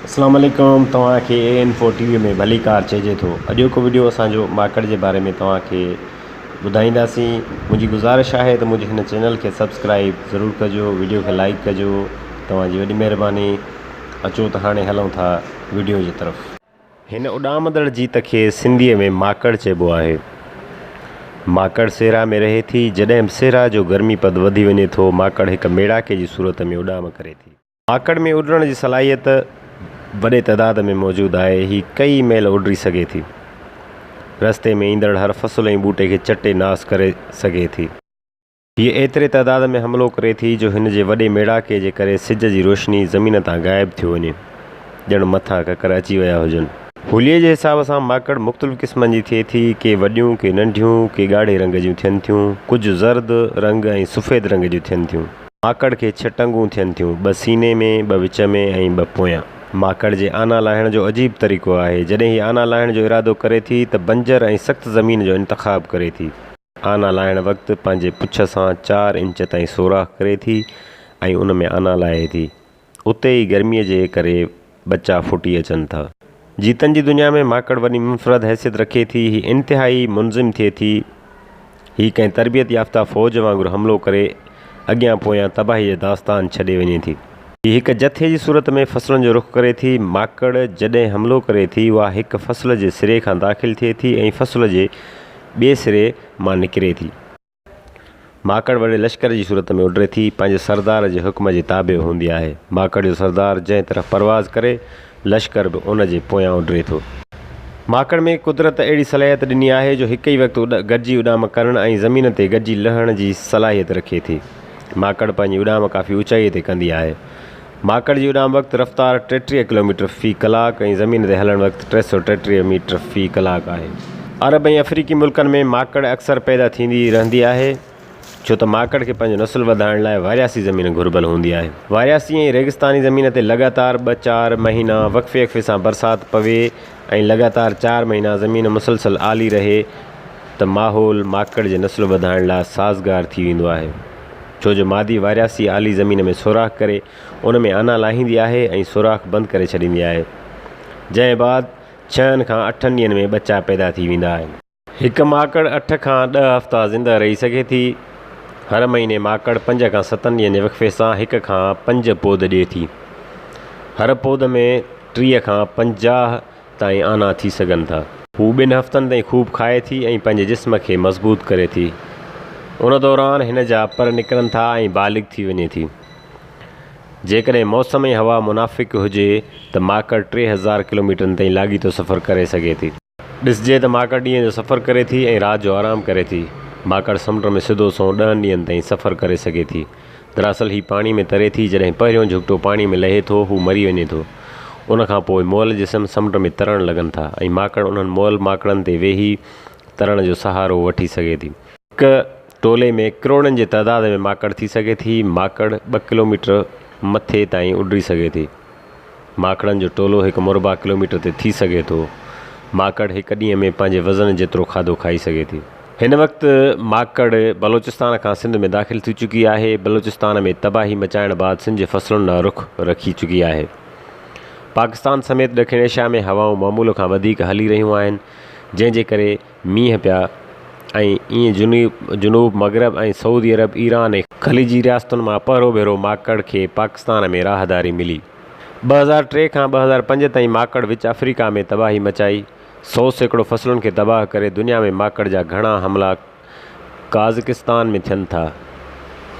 اسلام عليڪم توهان کي اي اين فور ٽي وي ۾ ڀليڪار چئجي ٿو اڄوڪو وڊيو اسان جو ماڪڙ جي باري ۾ توهان کي ٻڌائينداسين منهنجي گذارش آهي ته منهنجي هن چينل کي سبسڪرائب ضرور ڪجو وڊيو کي لائڪ ڪجو توهان جي وڏي مهرباني اچو ته هاڻي هلون ٿا وڊيو جي طرف. هن اڏامندڙ جيت کي سنڌيء ۾ ماڪڙ چئبو آهي. ماڪڙ صحرا ۾ رهي ٿي. جڏهن به صحرا جو گرمي پد وڌي وڃي ٿو، ماڪڙ هڪ ميڙاڪي جي صورت ۾ اڏام ڪري ٿي. ماڪڙ ۾ اڏرڻ جي صلاحيت وڏي تعداد ۾ موجود آهي. هي ڪئي ميل اڏري سگهي ٿي. رستي ۾ ايندڙ هر فصل ۽ ٻوٽي کي چٽي ناس ڪري سگهي ٿي. هيء ايتري تعداد ۾ حملو ڪري ٿي جو هن جي وڏي ميڙاڪي جي ڪري سج جي روشني زمين تان غائب ٿيو وڃي، ڄڻ مٿان ڪڪر اچي ويا هجن. هوليء جي حساب سان ماڪڙ مختلف قسمن جي ٿئي ٿي، ڪي وڏيون، ڪي ننڍيون، ڪي ڳاڙهي رنگ جون ٿين ٿيون، ڪجهه زرد رنگ ۽ سفيد رنگ جون ٿين ٿيون. ماڪڙ کي ڇهه ٽنگون ٿين ٿيون، ٻه سيني ۾، ٻه وچ ۾ ۽ ٻه پويان. ماڪڙ جي آنا لاهڻ جو عجيب طريقو آهي. جڏهن هيء آنا لاهڻ جو ارادو ڪري ٿي ته بنجر ۽ سخت زمين جو انتخاب ڪري ٿي. آنا لاهڻ وقت پنهنجي پڇ سان چار انچ تائين سوراخ ڪري ٿي ۽ ان ۾ آنا لاهي ٿي. اتي ئي گرميء جي ڪري ٻچا ڦٽي اچن ٿا. جيتن جي دنيا ۾ ماڪڙ وڏي منفرد حيثيت رکي ٿي. هي انتهائي منظم ٿئي ٿي. هي ڪنهن تربيت يافته فوج وانگر حملو ڪري اڳيان پويان تباهيء جا داستان ڇڏي وڃي ٿي. هي هڪ جٿي جي صورت ۾ فصلن جو رخ ڪري ٿي. ماڪڙ جڏهن حملو ڪري ٿي، اها هڪ فصل جي سري کان داخل ٿئي ٿي ۽ فصل جي ٻئي سري مان نڪري ٿي. ماڪڙ وڏي لشڪر جي صورت ۾ اڏري ٿي، پنهنجي سردار جي حڪم جي تابع هوندي آهي. ماڪڙ جو سردار جنهن طرف پرواز ڪري، لشڪر به ان جي پويان اڏري ٿو. ماڪڙ ۾ قدرت اهڙي صلاحيت ڏني آهي جو هڪ ئي وقت گڏجي اڏام ڪرڻ ۽ زمين تي گڏجي لهڻ جي صلاحيت رکي ٿي. ماڪڙ پنهنجي اڏام ڪافي اوچائيء تي ڪندي آهي. ماڪڙ جي اڏام وقت رفتار 33 ڪلوميٽر في ڪلاڪ ۽ زمين تي هلڻ وقت 333 ميٽر في ڪلاڪ آهي. عرب ۽ افريقي ملڪن ۾ ماڪڙ اڪثر پيدا ٿيندي رهندي آهي، ڇو ته ماڪڙ کي پنهنجو نسل وڌائڻ لاء وارياسي زمين گهربل هوندي آهي. وارياسي ۽ ريگستاني زمين تي لڳاتار ٻه چار مهينا وقفي وقفي سان برسات پوي ۽ لڳاتار چار مهينا زمين مسلسل آلي رهي ته ماحول ماڪڙ جي نسل وڌائڻ لاء سازگار ٿي ويندو آهي. ڇو جو مادي وارياسي آلي زمين ۾ سوراخ ڪري ان ۾ آنا لاهيندي آهي ۽ سوراخ بند ڪري ڇڏيندي آهي، جنهن بعد ڇهن کان اٺن ڏينهن ۾ ٻچا پيدا ٿي ويندا آهن. هڪ ماڪڙ اٺ کان ڏهه هفتا زنده رهي سگهي ٿي. هر مهيني ماڪڙ پنج کان ستن ڏينهن جي وقفي سان هڪ کان پنج پود ڏئي ٿي. هر پود ۾ 30 کان 50 تائين آنا ٿي سگهن ٿا. هو ٻن هفتن تائين خوب کائي ٿي ۽ پنهنجي جسم کي مضبوط ڪري ٿي. ان دوران هن جا پر نڪرن ٿا ۽ بالغ ٿي وڃي ٿي. جيڪڏهن موسم ۽ هوا منافق هجي ته ماڪڙ 3000 ڪلوميٽرن تائين لاڳيتو سفر ڪري سگهي ٿي. ڏسجي ته ماڪڙ ڏينهن جو سفر ڪري ٿي ۽ رات جو آرام ڪري ٿي. ماڪڙ سمنڊ ۾ سڌو سنئون ڏهن ڏينهن تائين سفر ڪري سگهي ٿي. دراصل هي پاڻي ۾ تري ٿي، جڏهن پهريون جهڳٽو پاڻي ۾ لهي ٿو، هو مري وڃي ٿو. ان کان پوء مئل جسم سمنڊ ۾ ترڻ لڳن ٿا ۽ ماڪڙ انهن مئل ماڪڙن تي ويهي ترڻ جو سهارو وٺي سگهي ٿي. هڪ ٽولي ۾ ڪروڙن جي تعداد ۾ ماڪڙ ٿي سگهي ٿي. ماڪڙ ٻه ڪلوميٽر مٿي تائين اڏري سگهي ٿي. ماڪڙن جو ٽولو هڪ مربع ڪلوميٽر تي ٿي سگهي ٿو. ماڪڙ هڪ ڏينهن ۾ پنهنجي وزن جيترو کاڌو کائي سگهي ٿي. هن وقت ماڪڙ بلوچستان کان سنڌ ۾ داخل ٿي چڪي آهي. بلوچستان ۾ تباهي مچائڻ بعد سنڌ جي فصلن ڏانهن رخ رکي چڪي آهي. پاڪستان سميت ڏکڻ ايشيا ۾ هوائون معمول کان وڌيڪ هلي رهيون آهن، جنهن جي ڪري مينهن پيا ۽ ائين جنوب مغرب ۽ سعودي عرب، ايران ۽ خليجي رياستن مان پهريون ڀيرو ماڪڙ کي پاڪستان ۾ راهداري ملي. 2003 کان 2005 تائين ماڪڙ وچ آفريڪا ۾ تباهي مچائي. 100% فصلن کي تباهه ڪري دنيا ۾ ماڪڙ جا گهڻا حملا قازقستان ۾ ٿين ٿا.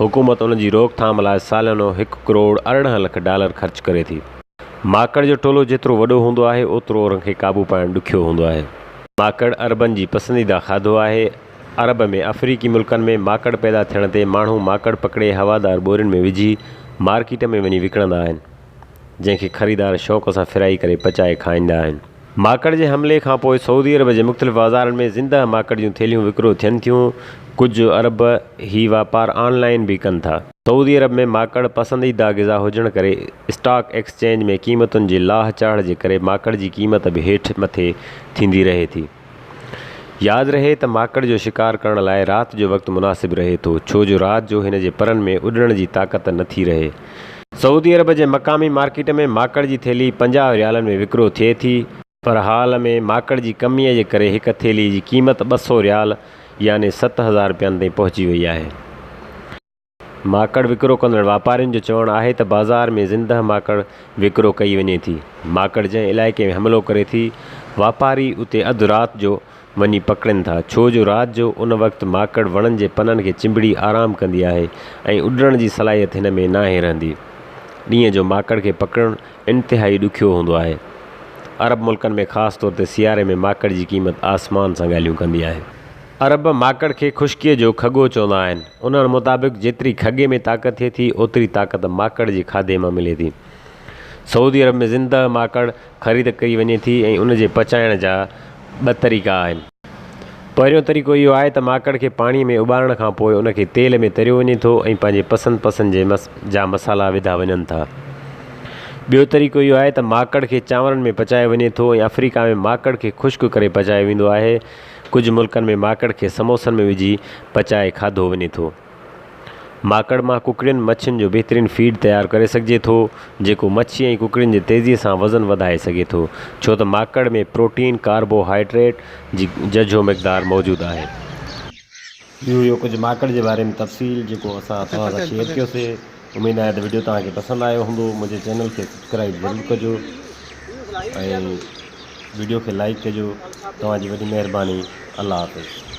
حڪومت ان جي روڪٿام لاء ساليانو هڪ ڪروڙ 18 لک ڊالر خرچ ڪري ٿي. ماڪڙ جو ٽولو جيترو وڏو هوندو آهي اوترو ان کي قابو پائڻ ڏکيو هوندو آهي. ماڪڙ عربن جي پسنديده کاڌو آهي. عرب ۾ آفريقي ملڪن ۾ ماڪڙ پيدا ٿيڻ تي ماڻهو ماڪڙ پڪڙي هوادار ٻورين ۾ وجهي مارڪيٽ ۾ وڃي وڪڻندا آهن. جنهن کي خريدار شوق سان فرائي ڪري پچائي کائيندا آهن. ماڪڙ جي حملي کان پوء سعودي عرب جي مختلف بازارن ۾ زندهه ماڪڙ جون ٿيلهيون وڪرو ٿين ٿيون، ڪجهه عرب هي واپار آن لائين به ڪن ٿا. سعودي عرب ۾ ماڪڙ پسنديده غذا هجڻ ڪري اسٽاڪ ايڪسچينج ۾ قيمتن جي لاهه چاڙهه جي ڪري ماڪڙ جي قيمت به هيٺ مٿي ٿيندي رهي ٿي. ياد رهي ته ماڪڙ جو شڪار ڪرڻ لاء رات جو وقت مناسب رهي ٿو، ڇو جو رات جو هن جي پرن ۾ اڏڻ جي طاقت نه ٿي رهي. سعودي عرب جي مقامي مارڪيٽ ۾ ماڪڙ جي ٿيلهي 50 ريالن ۾ وڪرو ٿئي ٿي. پر حال ۾ ماڪڙ جي ڪميء جي ڪري هڪ ٿيلهي جي قيمت 200 ريال يعني 7000 رپين تائين پهچي وئي آهي. ماڪڙ وڪرو ڪندڙ واپارين جو چوڻ آهي ته بازار ۾ زندهه ماڪڙ وڪرو ڪئي وڃي ٿي، ماڪڙ جنهن علائقي ۾ حملو ڪري ٿي، واپاري اتي اڌ رات جو وڃي پڪڙين ٿا، ڇو جو رات جو ان وقت ماڪڙ وڻن جي پنن کي چنبڙي آرام ڪندي آهي ۽ اڏرڻ جي صلاحيت هن ۾ ناهي رهندي. ڏينهن جو ماڪڙ کي پڪڙڻ انتهائي ڏکيو هوندو آهي. عرب ملڪن ۾ خاص طور تي سياري ۾ ماڪڙ جي قيمت آسمان سان ڳالهيون ڪندي آهي. عرب ماڪڙ کي خشڪيء جو کڳو چوندا آهن. انهن مطابق جيتري کڳي ۾ طاقت ٿئي ٿي، اوتري طاقت ماڪڙ جي کاڌي مان ملي ٿي. سعودي عرب ۾ زندهه ماڪڙ خريد ڪئي وڃي ٿي ۽ ان جي پچائڻ جا ٻه طريقا آهن. پهريون طريقو اهو آهي ته ماڪڙ کي پاڻيء ۾ اٻارڻ کان پوء ان کي تيل ۾ تريو وڃي ٿو ۽ پنهنجي پسند پسند جي جا مصالحا وڌا وڃن ٿا. ٻيو طريقو اهو آهي ته ماڪڙ کي چانورن ۾ پچايو وڃي ٿو ۽ آفريڪا ۾ ماڪڙ کي خشڪ ڪري پچايو ويندو آهي. ڪجهه ملڪن ۾ ماڪڙ کي سموسن ۾ وجهي پچائي کاڌو وڃي ٿو. ماڪڙ مان ڪڪڙين، مڇين جو بهترين فيڊ تيار ڪري سگهجي ٿو، جيڪو مڇي ۽ ڪڪڙين جي تيزيء سان وزن وڌائي سگهي ٿو، ڇو ته ماڪڙ ۾ پروٽين، ڪاربو هائيڊريٽ جي ججهو مقدار موجود آهي. اهو هيو ڪجهه ماڪڙ جي باري ۾ تفصيل جيڪو اسان توهان سان شيئر ڪيوسي. اميد آهي ته وڊيو توهان کي پسند آيو هوندو. منهنجي چينل کي سبسڪرائيب ضرور ڪجو ۽ وڊيو کي لائيڪ ڪجو. توهان جي وڏي مهرباني. الله حافظ.